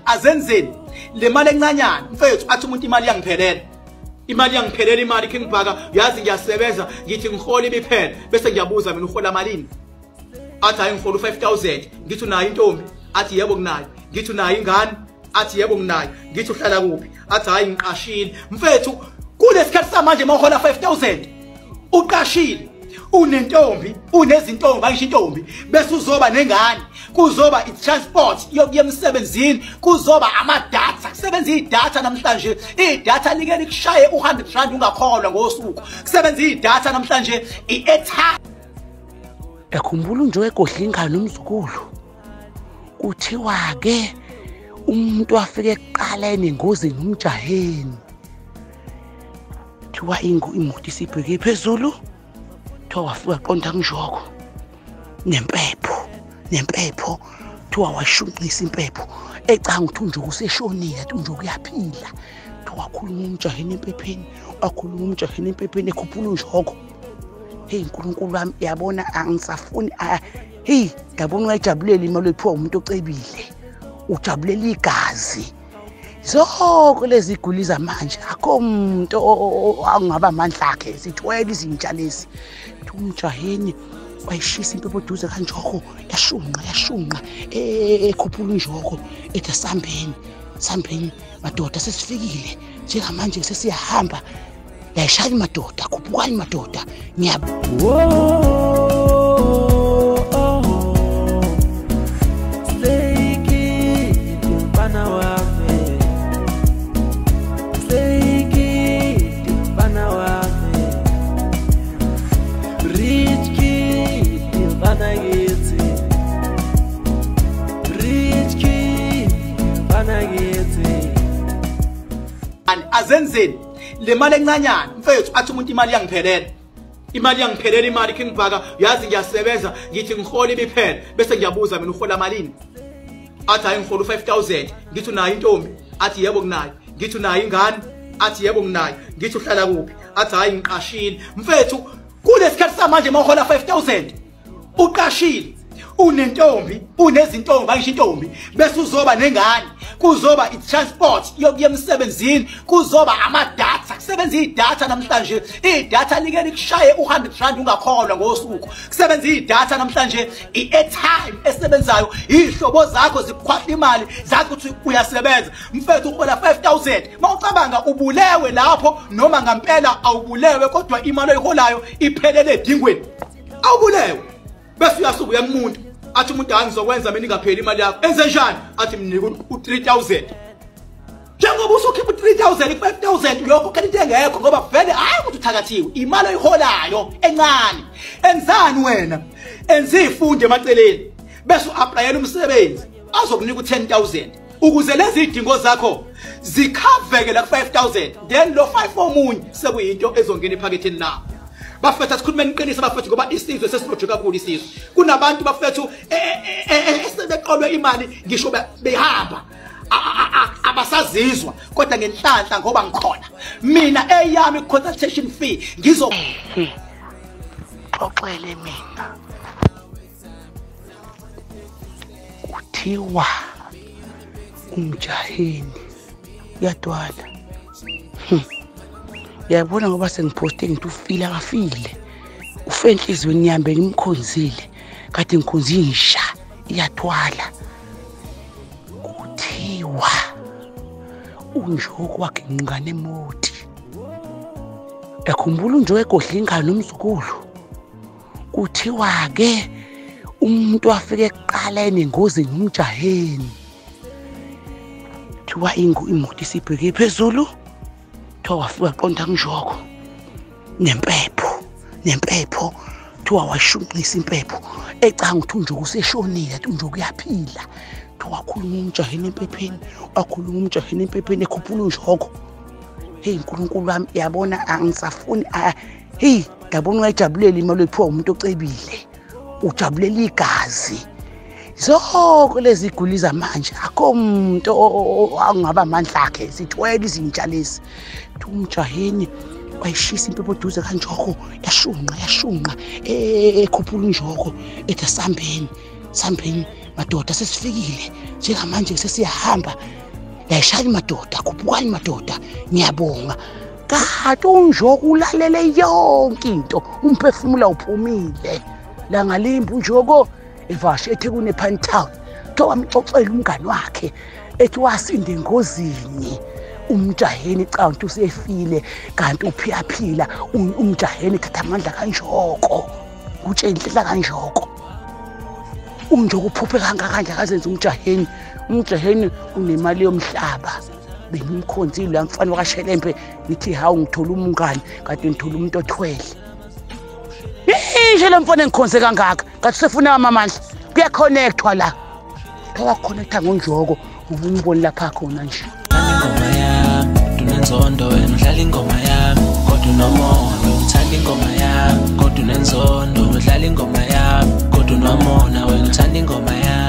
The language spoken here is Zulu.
Azenzeni le mali encanyana mfethu, athi umuntu imali yangiphelela, imali yangiphelela, imali King Bhaka, yazi ngiyasebenza, ngithi ngihola ibiphela, bese ngiyabuza mina uhola malini? Athi hayi ngihola u5000. Ngithi unayo intombi? Athi yebo nginayo. Ngithi unayo ingane? Athi yebo nginayo. Ngithi uhlala kuphi? Athi hayi ngiqashile. Mfethu, kulesikhathi samanje mawuhola 5000 uqashile, unentombi, unezintombi, angisho intombi, bese uzoba nengane, kuzoba i-transport yokuya emsebenzini, kuzoba ama-data, kusebenza idatha namhlanje, idatha like likushaye u100 rand ungakholwa ngosuku, kusebenza idatha namhlanje, i-airtime. Yakhumbula nje egodla ingane umzukulu, kuthiwa ke umuntu wafike kuqala enengozini umjaheni, kuthiwa imoto isibheke phezulu, kuthiwa wafika qonda kunjoko nempepho, kuthiwa washunqisa impepho ecanga ukuthi unjoko useshonile, athi unjoko uyaphila. Kuthiwa wakhuluma umjaheni empepheni, wakhuluma umjaheni empepheni, ekhuphula unjoko. Hey Nkulunkulu wami, yabona angisafuni. Hey, yabona uyajabulela imali oyiphiwa umuntu ocebile, ujabulela igazi. Zonke lezi guli zamanje akho umuntu angaba amandla akhe, sithwele izintsha lezi. Umjaheni wayishisa impepho eduze kanjoko, yashunqa ekhuphula unjoko, ethi sambeni sambeni madoda, sesifikile njengamanje, sesiyahamba. Yayishaya madoda, khuphukani madoda, ngiyab Azenzeni le mali encanyana mfethu, athi umuntu imali yangiphelela, imali yangiphelela, imali King Bhaka, yazi ngiyasebenza, ngithi ngihola ibiphela, bese ngiyabuza mina uhola malini? Athi hayi ngihola u5000. Ngithi unayo intombi? Athi yebo nginayo. Ngithi unayo ingane? Athi yebo nginayo. Ngithi uhlala kuphi? Athi hayi ngiqashile. Mfethu, kulesikhathi samanje mawuhola 5000 uqashile, unentombi, unezintombi, angisho intombi, bese uzoba nengane, kuzoba i-transport yokuya emsebenzini, kuzoba ama-data, kusebenza idatha namhlanje, idatha like likushaye u100 rand ungakholwa ngosuku, kusebenza idatha namhlanje, i-airtime esebenzayo, izihlobo zakho zikukhwahla imali zakho ukuthi uyasebenza. Mfethu uhola 5000, mawucabanga ubulewe lapho, noma ngampela awubulewe, kodwa imali oyiholayo iphelele edingweni, awubulewe. Bese uyasuka uyamuntu, athi umuntu hayi ngizokwenza mina ingapheli imali yakho, enze njani? Athi mnika u3000. Njengoba usukhipha u3000 ku5000, lokho kanti into engekho, ngoba vele hayi ukuthi uthakathiwe, imali oyiholayo encane. Enzani wena? Enza izifundo emaceleni, bese uapplyela umsebenzi azokunika u10000 ukuze lezi idingo zakho zikhaveke la ku5000, then lo 5 omunye sekuyinto ezongena ephaketheni lakho. Bafethu asikhulumeni iqiniso bafethu, ngoba isizwe sesiloje kakhulu isizwe. Kunabantu bafethu esebeqolwe imali ngisho behamba abasazizwa, kodwa ngenhlanhla ngoba ngikhona mina, eyami consultation fee ngizo xoxele mina. Kuthiwa umjaheni uyadwala. Uyabona ngoba sengiphoste ngithi ufile, akafile, ufe enhliziyweni yami, ngimkhonzile kade ngikhonza insha, iyathwala. Kuthiwa unjoko waginqa nemoti, yakhumbula unjoko egodla ingane umzukulu. Kuthiwa ke umuntu wafike kuqala enengozini umjaheni, kuthiwa imoto isibheke phezulu, kuthiwa wafika qonda kunjoko nempepho, kuthiwa washunqisa impepho ecanga ukuthi unjoko useshonile, athi unjoko uyaphila. Kuthiwa wakhuluma umjaheni empepheni, wakhuluma umjaheni empepheni, ekhuphula unjoko. Hey Nkulunkulu wami, yabona angisafuni. Hey, yabona uyajabulela imali oyiphiwa umuntu ocebile, ujabulela igazi. Zonke lezi guli zamanje akho umuntu angaba amandla akhe, sithwele izintsha lezi. Umjaheni wayishisa impepho eduze kanjoko, yashunqa ekhuphula unjoko, ethi sambeni sambeni Madoda sesifikile njengamanje sesiyahamba. Yayishaya madoda, khuphukani madoda, ngiyabonga. Kanti uNjoko ulalele yonke into, umphefumulo uphumile. Langalimbi uNjoko evashe eThekwini ePinetown. Kuthiwa wamxoxela umngani wakhe ethi wasinda engozini. Umjaheni kanti usefile, kanti uphiyaphila. Umjaheni thatha amandla kaNjoko, utshela inhlela kaNjoko. UNjoko uphuphe kangaka nje akazenza umjaheni. Umjaheni unemali yomhlaba. Bengimkhonzile la mfana wakashelembe, ngithi hawu ngithola umngani kanti ngithola umuntu othwele. Ishe lo mfana engikhonze kangaka kanti usefuna amandla. Kuyaconnectwa la. Kuyaconnecta ngoNjoko ubumboni lapha khona nje. Ingoma yami, unenzondo wena udlala ingoma yami, kodwa unomona uthanda ingoma yami, kodwa unenzondo udlala ingoma yami, kodwa unomona wena uthanda ingoma yami.